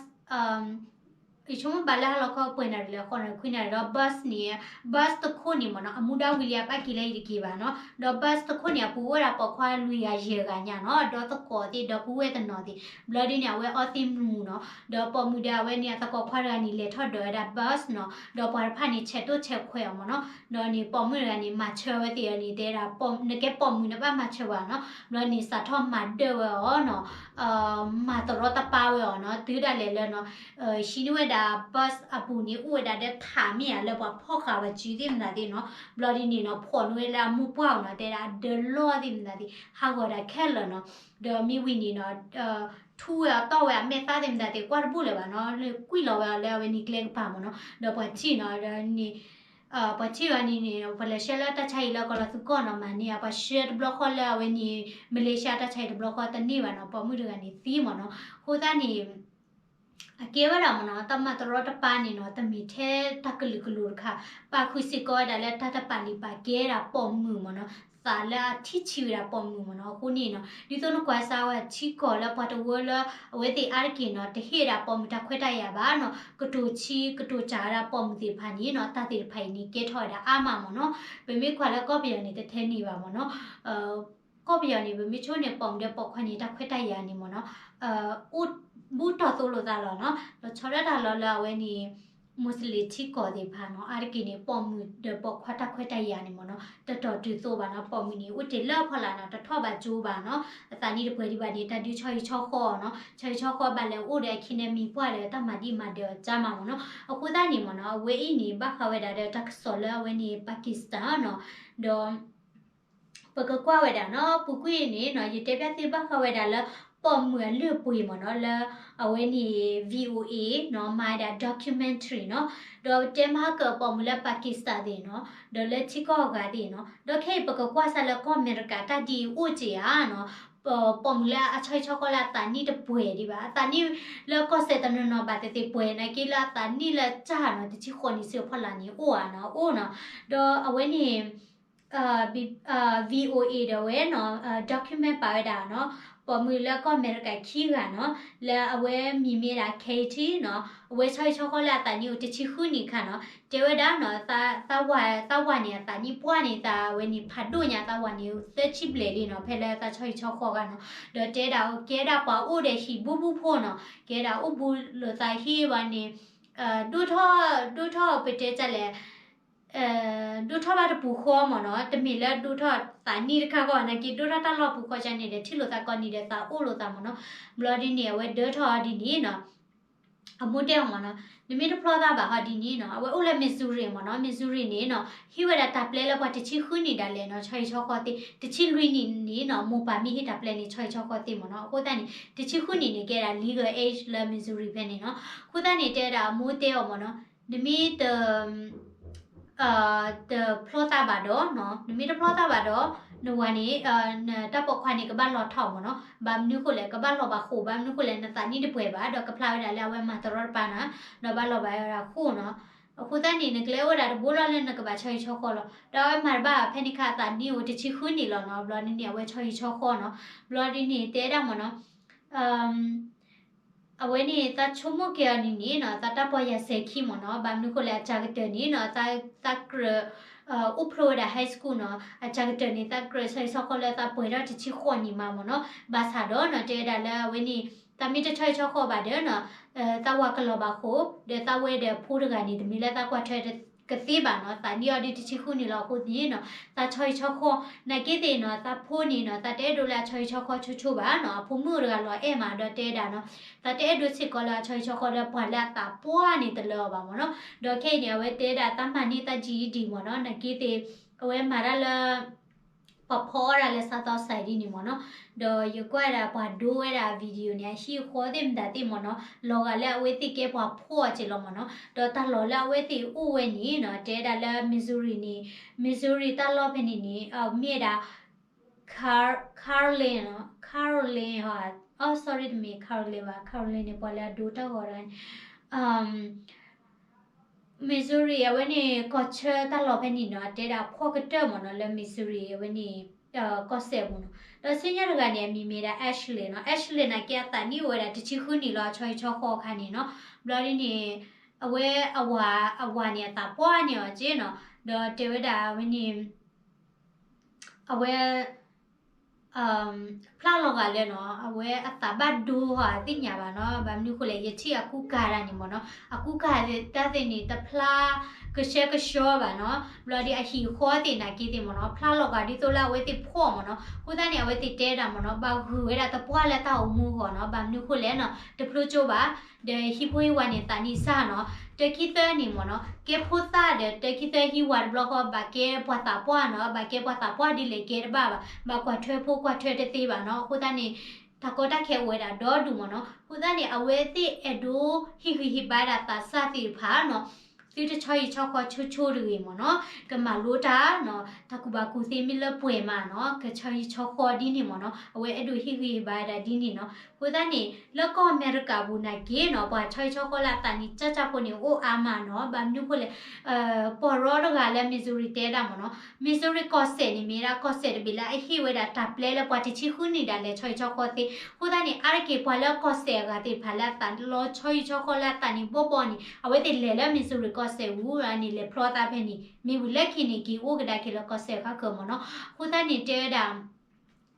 ယဆိကမိၣ်ဘၣ်လၢဟါလီၤခီပှဲၤနၣ်ရံၣ်လဲၣ် ဃိးနၣ်ရံၣ်ခွံနၣ်ရံၣ်ဒီး bus န့ၣ် bus တခိၣ်န့ၣ်မ့ၢ်နီၤ အမူဒါဝံၤလံအဘၣ်က့ၤလၢအံၤတက့ၢ်ဘၣ်နီၤ ဒီး bus တခိၣ်န့ၣ် အပူၤအိၣ်ဝဲဒၣ်ပိာ်ခွါလွံၢ်ဂၤယဲၢ်ဂၤညါနီၤ ဒီးသကိးသ့ၣ် ဒီပုၢ်ဝဲၢ်တနီၤသ့ၣ် ဘျီဒ်န့ၣ် အဝဲအီသံးမူၤနီၤ ဒီးပိာ်မုၣ်ဒီးအဝဲန့ၣ် အသကိးခွါတဂၤန့ၣ် လဲၤထီၣ်ဒိးဝဲဒၣ် bus နီၤ ဒီးပှၤတဖၣ်န့ၣ် ဆဲးတိၢ်ဆဲးခွဲးအီၤမ့ၢ်နီၤ ဒီးန့ၣ် ပိာ်မုၣ်တဂၤန့ၣ် မၤဆၢဝဲသ့ၣ်အီၤန့ၣ် တဲဒၣ် နကဲပိာ်မုၣ်နဘၣ်မၤဆၢဝဲနီၤ ဘျီန့ၣ် စးထီၣ်မၤဒၢၣ်ဝဲအီၤနီၤ မၤတရီတပါဝဲအီၤနီၤ တုၤဒၣ်လဲာ်လၢနီၤ ဟံးန့ၢ်ဝဲဒၣ် bus အပူၤန့ၣ် အိၣ်ဝဲဒၣ်ဒီးထးမ့ၢ်ဧါ လၢပှၤဖီၣ်ဃာ်ဝဲစုသ့ၣ်မတၤသ့ၣ်နီၤ ဘျီဒ်န့ၣ်နီၤ ဖီၣ်န့ၢ်ဝဲလၢအမိၢ်ပှၢ်အီၤနီၤ တဲဒၣ်အဒၢလီၢ်သ့ၣ်မတၤသ့ၣ် ဟးဂီၤဒၣ်ခဲလၢာ်နီၤ ဒီးမ့ၢ်ဝံၤန့ၣ်နီၤ ထူဝဲအတီၢ်ဝဲအမဲာ်သၣ်သ့ၣ်မတၤသ့ၣ် ကွၢ်တဘူၣ်လၢၤဘၣ်နီၤ လၢကွံာ်လီၤဝဲအီၤလၢအဝဲန့ၣ်ကျဲကပၤမ့ၢ်နီၤ ဒီးပှၤထံၣ်နီၤ ဒီးန့ၣ် ပှၤထံၣ်ဝဲန့ၣ်န့ၣ် ပှၤလဲၤဆှၢလၢတၢ်ဆါဟံၣ်လၢကီၢ်လီၤသူကီၢ်နီၤ မၤန့ၢ် ပှၤဆှၢတဘျီဃီလၢအဝဲန့ၣ် မလ့ၤၡါတၢ်ဆါဟံၣ်တဘျီဃီတန့ၢ်ဘၣ်နီၤ ပိာ်မုၣ်တဂၤန့ၣ်သံမ့ၢ်နီၤ အဃိသတးန့ၣ် အကဲဝဲဒၣ်မ့ၢ်နီၤ တၢ်မၤတရီတပါန့ၣ်နီၤ တမ့ၢ်ထဲတၢ်ကလုာ်ကလိၤတခါ ပာ်ဃုာ်စ့ၢ်ကီးဝဲဒၣ်လၢတၢ်တပာ်လုၢ်ပာ်ကဲဒၣ်ပိာ်မုၣ်မ့ၢ်နီၤ သးလၢအထံၣ်ဆံးဝဲဒၣ်ပိာ်မုၣ်မ့ၢ်နီၤ အဃိန့ၣ်နီၤ ဒ်သိးနကွၢ်စၢ်ဝဲထံကီၢ်လၢပှၤတဝၢလၢ အဝဲသ့ၣ်အါတက့ၢ်နီၤ တဟ့ၣ်ဒၣ်ပိာ်မုၣ်တၢ်ခွဲးတၢ်ယာ်ဘၣ်နီၤ ကတိၤဆံးကတိၤစၢ်ဝဲဒၣ်ပိာ်မုၣ်သ့ၣ်တဖၣ်န့ၣ်နီၤ တၢ်သ့ၣ်တဖၣ်အံၤန့ၣ် ကဲထီၣ်ဝဲဒၣ်အါမးမ့ၢ်နီၤ ပမ့ၢ်ကွၢ်လၢကီၢ်ပယီၤန့ၣ် တထဲန့ၣ်ဘၣ်မ့ၢ်နီၤ ကီၢ်ပယီၤန့ၣ် ပမ့ၢ်ဆိန့ၣ် ပိာ်မုၣ်ဒီးပိာ်ခွါန့ၣ် တၢ်ခွဲးတၢ်ယာ်န့ၣ်မ့ၢ်နီၤ အိၣ်ဘူးတီၢ်သိလိာ်သးလီၤနီၤ လီၤဆီဒၣ်တၢ်လီၤလၢအဝဲန့ၣ် မူးစလ့ၣ်ထံကီၢ်သ့ၣ်တဖၣ်နီၤ အါတက့ၢ်န့ၣ် ပိာ်မုၣ်ဒီးပိာ်ခွါတၢ်ခွဲးတၢ်ယာ်န့ၣ်မ့ၢ်နီၤ တတီၤတုၤသိးဘၣ်နီၤ ပိာ်မုၣ်န့ၣ် အိၣ်တ့ၢ်လၢအဖီလာ်နီၤ တထီၣ်ဘၣ်ကၠိဘၣ်နီၤ အသးနံၣ်တပှဲၤဒံးဘၣ်န့ၣ် တၢ်ဒုးဆီဟံၣ်ဆီဃီနီၤ ဆီဟံၣ်ဆီဃီဘၣ်လဲၤအိၣ်ဒီးအခံန့ၣ်မံၤပှၢ်ဒီးတၢ်မၤဒံးမၤဒၢးအီၤကၢ်မးမ့ၢ်နီၤ အဃိသတးန့ၣ်မ့ၢ်နီၤ အဝဲအံၤန့ၣ် ဘၣ်ဃးဝဲဒၣ်ဒီးတၢ်ကစီၣ်လၢအဝဲန့ၣ် Pakistan နီၤ ဒီး ပကကွၢ်ဝဲဒၣ်နီၤ ပူၤကွံာ်န့ၣ်နီၤ ယတဲဘၣ်သုဘၣ်ဃးဝဲဒၣ်လၢ ပိာ်မုၣ်အလုၢ်အပှ့ၤမ့ၢ်နီၤ လၢအဝဲန့ၣ် VOA နီၤ မၤဝဲဒၣ် documentary နီၤ ဒီးတဲမၤဟါကၢပိာ်မုၣ်လၢ Pakistan သ့ၣ်နီၤ ဒီးလၢထံကီၢ်အဂၤသ့ၣ်နီၤ ဒီးခဲအံၤပကကွၢ်စၢ်လၢကီၢ်အမဲရကၤတၢ်ဒ်အံၤအိၣ်က့ၤဧါနီၤ ပိာ်မုၣ်လၢအဆီဟံၣ်ဆီဃီလၢအသးနံၣ်တပှဲၤဒံးဘၣ် အသးနံၣ်လၢကီၢ်စဲၣ်တနီၤနီၤဘၣ်သ့ၣ်သ့ၣ်ပှဲၤနာ်က့လၢအသးနံၣ်လၢကၢ်နီၤ တဆံဃိးနံၣ်ဆူအဖီလာ်န့ၣ် အိၣ်ဧါနီၤ အိၣ်နီၤ ဒီးအဝဲန့ၣ် VOA ဒီးဝဲနီၤ document ပာ်ဝဲဒၣ်နီၤ ပိာ်မုၣ်လၢကီၢ်အမဲရကၤခံဂၤနီၤ လၢအဝဲမံၤမ့ၢ်ဒၣ် Katie နီၤ အဝဲဆီဟံၣ်ဆီဃီလၢအသးနံၣ်အိၣ်တဆံဃုနံၣ်အခါနီၤ တဲဝဲဒၣ်နီၤ သးဝၤန့ၣ်အသးနံၣ်ပှၢ်န့ၣ် သးဝဲန့ၣ်ဖးဒိၣ်ညါ သးဝၤန့ၣ်သၢဆံဘျဲၣ်လံနီၤ ဖဲလၢသးဆီဟံၣ်ဆီဃီဂၤနီၤ ဒီးတဲဒၣ်ကဲဒၣ်ပှၤအိၣ်ဒီးဟံၣ်ဘူးဘူးဖိနီၤ ကဲဒၣ်အိၣ်ဘူးလိာ်သးဟံၣ်ဝဲန့ၣ် ဒိၣ်ထီၣ် ဒိၣ်ထီၣ်ပတဲတၢ်လဲၣ် ဒိၣ်ထီၣ်ဘၣ်တပူၤဃီမ့ၢ်နီၤ တမ့ၢ်လၢဒိၣ်ထီၣ်သးနံၣ်တခါဂီၢ် နာ်က့ဒိၣ်ထီၣ်တၢ်လီၢ်ပူၤဃီကန့ၣ်ဒီး ထံၣ်လိာ်သးကိးနံၤဒီးသးအိၣ်လိာ်သးမ့ၢ်နီၤ ဘျီဒ်န့ၣ် အဝဲဒၢထီၣ်အီၤဒ်န့ၣ်နီၤ အမိၢ်တဲအီၤမ့ၢ်နီၤ နမ့ၢ်တဖျီသးဘၣ်ဟီဒ်န့ၣ်နီၤ အဝဲအိၣ်လၢ Missouri မ့ၢ်နီၤ Missouri န့ၣ်နီၤ ဟံးဝဲဒၣ်တၢ်ပျဲလၢပှၤတဆံဃုနံၣ်ဒၣ်လဲာ်နီၤ ဆီဟံၣ်ဆီဃီသ့ တဆံလွံၢ်နံၣ်န့ၣ်နီၤ မိၢ်ပၢ်မ့ၢ်ဟ့ၣ်တၢ်ပျဲန့ၣ် ဆီဟံၣ်ဆီဃီသ့မ့ၢ်နီၤ အဃိသတးန့ၣ် တဆံဃုနံၣ်န့ၣ် ကဲဒၣ် legal age လၢ Missouri ဖဲန့ၣ်နီၤ အဃိသတးန့ၣ် တဲဝဲဒၣ်အမိၢ်တဲအီၤမ့ၢ်နီၤ နမ့ၢ်တ တဖျီသးဘၣ်ဒီးနီၤ နမ့ၢ်တဖျီသးဘၣ်ဒီး နဝၤန့ၣ် နတၢ်ပိာ်ခွါန့ၣ် ကဘၣ်လီၤထီၣ်မ့ၢ်နီၤ ဘၣ်မနုၤဃိလဲၣ် ကဘၣ်လီၤဘၣ်ဃိာ် ဘၣ်မနုၤဃိလဲၣ် နသးနံၣ်တပှဲၤဘၣ် ဒီးကဖျါဝဲဒၣ်လၢအဝဲမၤတရီတပါနီၤ ဒီးဘၣ်လီၤဘၣ်ဝဲဒၣ်ဃိာ်နီၤ အဃိသတးန့ၣ် နကျဲအိၣ်ဝဲဒၣ်တဘိလီၤလၢနကဘၣ်ဆီဟံၣ်ဆီဃီလီၤ ဒီးအဝဲမၤတဘၣ်ဖဲန့ၣ်ခါ အသးနံၣ်အိၣ်တဆံဃုနံၣ်လီၤနီၤ ဘျီဒ်န့ၣ် အဝဲဆီဟံၣ်ဆီဃီနီၤ ဘျီဒ်န့ၣ် တဲဒၣ်မ့ၢ်နီၤ အဝဲန့ၣ် သးဆိကမိၣ်က့ၤအီၤန့ၣ်န့ၣ်နီၤ သးတၢ်ပီၢ်ယၤစဲၤခံမ့ၢ်နီၤ ဘၣ်မနုၤဃိလဲၣ် အစှၤကတၢၢ်န့ၣ်နီၤ သးကြၢး အိၣ်ဖျိဝဲဒၣ် high school နီၤ အစှၤကတၢၢ်န့ၣ် သးကြၢးဆီဟံၣ်ဆီဃီလၢသးပှဲၤထီၣ်တဆံဃိးနံၣ်မးမ့ၢ်နီၤ ဘၣ်ဆၣ်ဒီးနီၤ တဲဝဲဒၣ်လၢအဝဲန့ၣ် သးမ့ၢ်တဆီဟံၣ်ဆီဃီဘၣ်ဒီးနီၤ သးဝၤကလီၤဘၣ်ဃိာ် ဒီးသးဝဲဒီးအဖိတဂၤန့ၣ် တမ့ၢ်လၢသးကွၢ်ထွဲကသ့ဘၣ်နီၤ သးနံၣ်အီၤဒ်တဆံဃုနံၣ်လီၤအဃိန့ၣ်နီၤ သးဆီဟံၣ်ဆီဃီ နာ်က့သ့ၣ်နီၤ သးဖိန့ၣ်နီၤ သးတအဲၣ်ဒိးလၢအဆီဟံၣ်ဆီဃီဆိဆိဘၣ်နီၤ အဖိမုၣ်တဂၤလီၤအဲၣ်မးဒီးတဲဒၣ်နီၤ သးတအဲၣ်ဒိးစ့ၢ်ကီးလၢအဆီဟံၣ်ဆီဃီလၢပှၤလၢအသးပှၢ်န့ၣ်တလၢအီၤဘၣ်မ့ၢ်နီၤ ဒီးခဲအံၤန့ၣ် အဝဲတဲဒၣ်သးမၤန့ၢ်သး GED မ့ၢ်နီၤ နာ်က့သ့ၣ် အဝဲမၤတၢ်လၢ ပှၤဖီအီၣ်ဒၣ်လၢ South Side ဒ်န့ၣ်မ့ၢ်နီၤ ဒီးယကွၢ်ဒၣ်ပှၤဒိဝဲဒၣ် video န့ၣ် အဟံၣ်အဃီသ့ၣ်မတၤသ့ၣ်မ့ၢ်နီၤ လီၤဂာ်လၢအဝဲသ့ၣ်ကဲပှၤဖီအီၣ်က့ၤလီၤမ့ၢ်နီၤ ဒီးတၢ်လီၢ်လၢအဝဲသ့ၣ်အိၣ်ဝဲန့ၣ်နီၤ တဲဒၣ်လၢ Missouri န့ၣ် Missouri တၢ်လီၢ်ဖဲန့ၣ်န့ၣ် မ့ၢ်ဝဲဒၣ် Car- Carolyn နီၤ Carolyn ဟီ အိ sorry တမ့ၢ် Carolyn ဘၣ် Carolyn န့ၣ် ပှၤလၢအဒိတၢ်ဂီၤတဂၤန့ၣ် Missouri အဝဲန့ၣ် ကီၢ်ဆၢတၢ်လီၢ်ဖဲန့ၣ်နီၤ တဲဒၣ်ဖီၣ်ကတၢၢ်မ့ၢ်နီၤ လၢ Missouri အဝဲန့ၣ် ကီၢ်စဲၣ်ပူၤနီၤ ဒီးဆူညါတဂၤန့ၣ် အမံၤမ့ၢ်ဒၣ် Ashley နီၤ Ashley နာ်က့အသးနံၣ်အိၣ်ဝဲဒၣ်တဆံဃုနံၣ်လီၤ အဆီဟံၣ်ဆီဃီအခါန့ၣ်နီၤ ဘျီဒ်န့ၣ် အဝဲအဝၤ အဝၤန့ၣ် အသးပှၢ်န့ၢ်အီၤက့နီၤ ဒီးတဲဝဲဒၣ်အဝဲန့ၣ် အဝဲ ဖျါလီၤဂာ်လၢနီၤ အဝဲအသးဘၣ်ဒိဟီ အသ့ၣ်ညါဘၣ်နီၤ ဘၣ်မနုၤဃိလဲၣ် ယထံၣ်အကူကၤတၢ်န့ၣ်မ့ၢ်နီၤ အကူကၤတၢ်သ့ၣ်န့ၣ် တဖျါကဆှဲကဆှီဘၣ်နီၤ ဘျီဒီးအဟံၣ်အဃီသ့ၣ်နာ်က့သ့ၣ်မ့ၢ်နီၤ ဖျါလီၤဂာ်ဒ်သိးလၢအဝဲသ့ၣ်ဖှီၣ်မ့ၢ်နီၤ အဃိသတးန့ၣ် အဝဲသ့ၣ်တဲဒၣ်မ့ၢ်နီၤ ဘၣ်ဂုာ်ဝဲဒၣ်သပှၢ်လၢတၢ်အိၣ်မူအဂီၢ်နီၤ ဘၣ်မနုၤဃိလဲၣ်နီၤ တဖျိကၠိဘၣ် ဒီးဟံၣ်ဖိဟံၣ်ဝၤန့ၣ် သးနံၣ်စၢ်နီၤ တၢခံသၢန့ၣ်မ့ၢ်နီၤ ကဲဖိသၣ်ဒီးတၢခံသၢဟံၣ်ဝၤတဘျီဃီ ဘၣ်ကဲပှၤသးပှၢ်နီၤ ဘၣ်ကဲပှၤသးပှၢ်ဒ်လဲၣ်ကဲတဘၣ်ဘၣ် ဘၣ်ကွၢ်ထွဲဖိကွၢ်ထွဲတသ့ဘၣ်နီၤ အဃိသတးန့ၣ် တၢ်ကီတၢ်ခဲအိၣ်ဝဲဒၣ်ဒီဒူၣ်မ့ၢ်နီၤ အဃိသတးန့ၣ် အဝဲသ့ၣ်အဲၣ်ဒိးဟ့ၣ်ဂံၢ်ဟ့ၣ်ဘါဒၣ်သးစၢ်သ့ၣ်တဖၣ်နီၤ သုတဆီဟံၣ်ဆီဃီဆိဆိတဂ့ၤမ့ၢ်နီၤ ကမၤလိတၢ်နီၤ တၢ်ကူၣ်ဘၣ်ကူၣ်သ့မ့ၢ်လၢပှဲၤမးနီၤ ကဆီဟံၣ်ဆီဃီဒ်န့ၣ်မ့ၢ်နီၤ အဝဲအဲၣ်ဒိးဟ့ၣ်ဂံၢ်ဟ့ၣ်ဘါဝဲဒၣ်ဒ်န့ၣ်နီၤ အဃိသတးန့ၣ် လၢကီၢ်အမဲရကၤပူၤနာ်က့နီၤ ပှၤဆီဟံၣ်ဆီဃီလၢအသးနံၣ်စၢ်စၢ်ဖိန့ၣ် အိၣ်အါမးနီၤ ဘၣ်မနုၤဃိလဲၣ် ပှၤရီတဂၤလၢ Missouri တဲဒၣ်မ့ၢ်နီၤ Missouri ကီၢ်စဲၣ်န့ၣ် မ့ၢ်ဝဲဒၣ်ကီၢ်စဲၣ်တဘ့ၣ်လၢအဟ့ၣ်ဝဲဒၣ်တၢ်ပျဲလၢပှၤတဆံဃုနံၣ်ဒၣ်လဲာ်ဆီဟံၣ်ဆီဃီသ့ အဃိသတးန့ၣ် အါတက့ၢ်ပှၤလၢကီၢ်စဲၣ်အဂၤသ့ၣ်တဖၣ်လၢအသးလီဆီဟံၣ်ဆီဃီလၢအသးနံၣ်ဘီဘီန့ၣ် အဝဲသ့ၣ်လဲၤလၢ Missouri ကီၢ်စဲၣ်ပူၤန့ၣ် လဲၤဖျီသးဖဲန့ၣ် မ့ၢ်ဝံၤလၢခံန့ၣ် က့ၤအိၣ်ကဒါက့ၤလၢကီၢ်စဲၣ်ခါကၢၢ်မ့ၢ်နီၤ အဃိသတးန့ၣ် တဲဝဲဒၣ်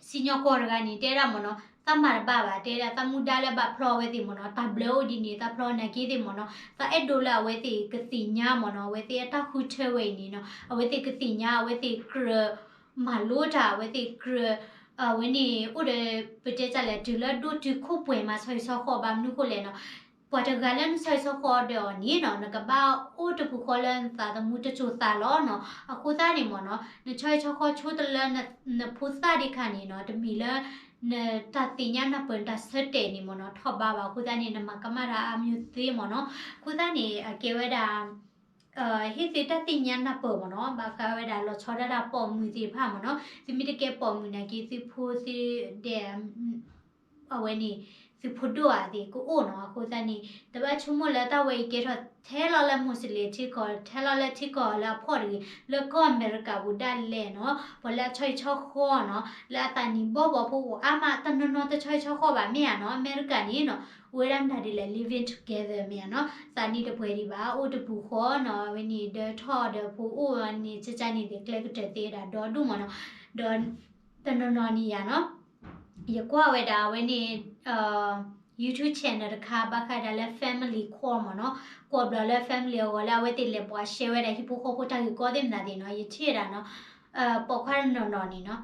စံၣ်ညီၣ်ကွီၢ်တဂၤန့ၣ် တဲဝဲဒၣ်မ့ၢ်နီၤ သးမၤတဘၣ်ဘၣ် တဲဝဲဒၣ်သးမူဒါလၢဘၣ်ဖျီအဝဲသ့ၣ်မ့ၢ်နီၤ တၢ်ဘျၢအိၣ်ဒ်န့ၣ် သးဖျီနာ်က့သ့ၣ်မ့ၢ်နီၤ သးအဲၣ်ဒိးလၢအဝဲသ့ၣ်ကသ့ၣ်ညါမ့ၢ်နီၤ အဝဲသ့ၣ်အတၢ်ဃုထၢဝဲအံၤန့ၣ်နီၤ အဝဲသ့ၣ်ကသ့ၣ်ညါ အဝဲသ့ၣ်ကြၢးမၤလိတၢ် အဝဲသ့ၣ်ကြၢး အဝဲန့ၣ် အိၣ်ဒီး ပတဲတၢ်လဲၣ် တုၤလၢဒိၣ်တုၤခိၣ်ပှဲၤမး ဆီဟံၣ်ဆီဃီ ဘၣ်မနုၤဃိလဲၣ်နီၤ ပှၤတဂၤလၢနဆီဟံၣ်ဆီဃီဒီးအီၤန့ၣ်နီၤ နကဘၣ်အိၣ်တပူၤဃီလၢနသးသမူတစိၤသးလီၤနီၤ အဃိသတးန့ၣ်မ့ၢ်နီၤ နဆီဟံၣ်ဆီဃီဆိတလၢ နဖိသၣ်ဒံးခါန့ၣ်နီၤ တမ့ၢ်လၢ နတၢ်သ့ၣ်ညါနၢ်ပၢၢ် နတၢ်ဆၢတဲာ်န့ၣ်မ့ၢ်နီၤ ထီၣ်ဘးဘၣ် အဃိသတးန့ၣ် နမၤကမၣ်တၢ်အါမံၤသ့မ့ၢ်နီၤ အဃိသတးန့ၣ် အကဲဝဲဒၣ် ဟ့ၣ်သုတၢ်သ့ၣ်ညါနၢ်ပၢၢ်မ့ၢ်နီၤ ဘၣ်ဃးဝဲဒၣ်လီၤဆီဒၣ်တၢ်ပိာ်မုၣ်သ့ၣ်တဖၣ်မ့ၢ်နီၤ သုမ့ၢ်တကဲပိာ်မုၣ်နာ်က့ သုဖိသုဒဲး အဝဲန့ၣ် သုးဖိဒိၣ်ဧါသ့ၣ်ကအိၣ်နီၤ. အဃိသတးန့ၣ် တဘၣ်ဆိကမိၣ်လၢတၢ်ဝဲအံၤကဲထီၣ်ထဲလီၤလၢ Muslim ထံကီၢ် ထဲလီၤလၢထံကီၢ်လၢအဖှီၣ်တဂ့ၤ လၢကီၢ်အမဲရကၤပူၤဒၣ်လဲာ်နီၤ. ပှၤလၢအဆီဟံၣ်ဆီဃီနီၤ လၢအသးနံၣ်ဘီၣ်ဘီဖိအိၣ်အါမး တနီၤနီၤတဆီဟံၣ်ဆီဃီဘၣ်မ့ၢ်ဧါနီၤ. အမဲရကၤန့ၣ်နီၤ အိၣ်ဝဲဒၣ်မတၤဒ်လဲၣ် living together မ့ၢ်ဧါနီၤ. သးနံၣ်တပှဲၤဒံးဘၣ် အိၣ်တပူၤဃီနီၤ. အဝဲန့ၣ် ဒီးထီၣ်ဒီးဖိအိၣ်ဝဲန့ၣ် ကကန့ၣ်သ့ၣ် ကျဲကတၢၢ်သ့ဝဲဒၣ်ဒီဒူၣ်မ့ၢ်နီၤ. ဒီးတနီၤနီၤန့ၣ်ယါနီၤ ယကွၢ်ဝဲဒၣ်အဝဲန့ၣ် YouTube channel တခါ ဘၣ်ဃးဒၣ်လၢ family ကွီၢ်မ့ၢ်နီၤ. ကွီၢ်ဘျီလၢ family အဂီၢ်လၢအဝဲသ့ၣ်လဲၤပှၤ share ဝဲဒၣ်ဟံၣ်ဖိဃီဖိတၢ်ဂ့ၢ်ကီသ့ၣ်မနုၤသ့ၣ်နီၤ. ယထံၣ်ဝဲဒၣ်နီၤ ပိာ်ခွါတနီၤနီၤန့ၣ်နီၤ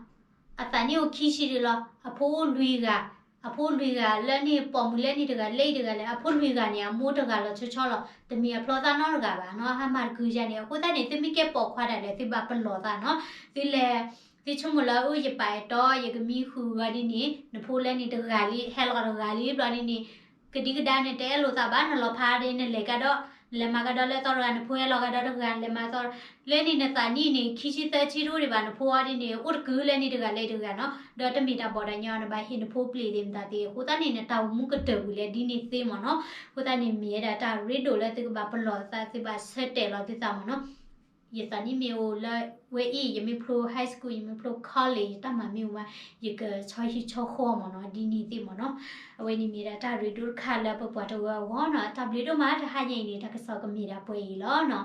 အသးနံၣ်အိၣ်ခံဆံဒံးလီၤ. အဖိအိၣ်လွံၢ်ဂၤ, အဖိလွံၢ်ဂၤလၢန့ၣ် ပိာ်မုၣ်လၢန့ၣ်တဂၤ လၢအံၤတဂၤလဲၣ်. အဖိလွံၢ်ဂၤန့ၣ် အမိၢ်တဂၤလီၤဆီဆီလီၤ. တမ့ၢ်အဖျီသးနီတဂၤဘၣ်နီၤ. ဟါမၢ်တကုၤယၤန့ၣ် အဃိသတးန့ၣ် သုမ့ၢ်ကဲပိာ်ခွါဒၣ်လဲာ် သုဘၣ်ပလီၢ်သးနီၤ. သုလဲၤ သုဆိကမိၣ်လၢ အိၣ်ယပာ်အဲၣ်တီ ယကမံဃုာ်အီၤဒ်န့ၣ် နဖိလၢန့ၣ်တဂၤလံ ဟဲလီၤတဂၤလံဘျီဒ်န့ၣ် ကဒံကဒါန့ၣ် တအဲၣ်လိာ်သးဘၣ်. နလီၤဖးဒ်နလဲၤကဒီး နလဲၤမၤကဒီးလၢအသီတဂၤ နဖိဟဲလီၤကဒီးတဂၤ နလဲၤမၤသီ လၢန့ၣ်နသးနံၣ်န့ၣ် ခံဆံသၢဆံတအိၣ်ဒံးဘၣ် နဖိအီၤဒ်န့ၣ် အိၣ်တကုၤလၢန့ၣ်တဂၤလၢတဂၤနီၤ. ဒီးတမ့ၢ်တၢ်ဘီၣ်တၢ်ညီ နဘၣ်ဟ့ၣ်နဖိပျ့ၤသ့ၣ်မတၤသ့ၣ် အဃိသတးန့ၣ် နတၢ်အိၣ်မူကတၢၢ်ပူၤလၢဒ်န့ၣ်သ့မ့ၢ်နီၤ. အဃိသတးန့ၣ် မ့ၢ်ဝဲဒၣ်တၢ်ရ့ဒိၣ်လၢသုကဘၣ်ပလီၢ်သး သုဘၣ်ဆၢတဲာ်လီၤသုသးမ့ၢ်နီၤ. ယသးနံၣ်မ့ၢ်အိၣ်လၢဝဲအံၤ ယမ့ၢ်ဖျိ high school ယမ့ၢ်ဖျိ college ယတၢ်မၤမ့ၢ်အိၣ်မး ယကဆီဟံၣ်ဆီဃီမ့ၢ်နီၤ ဒ်န့ၣ်သ့မ့ၢ်နီၤ. အဝဲန့ၣ်မ့ၢ်ဒၣ်တၢ်ရ့ဒိၣ်တခါလၢပပှၤတဝၢအဂီၢ်နီၤ. တၢ်ဘျုးဒိၣ်မး တဟါညါအံၤန့ၣ် တၢ်ကစီၣ်ကမ့ၢ်ဒၣ်ပှဲၤအံၤလီၤနီၤ.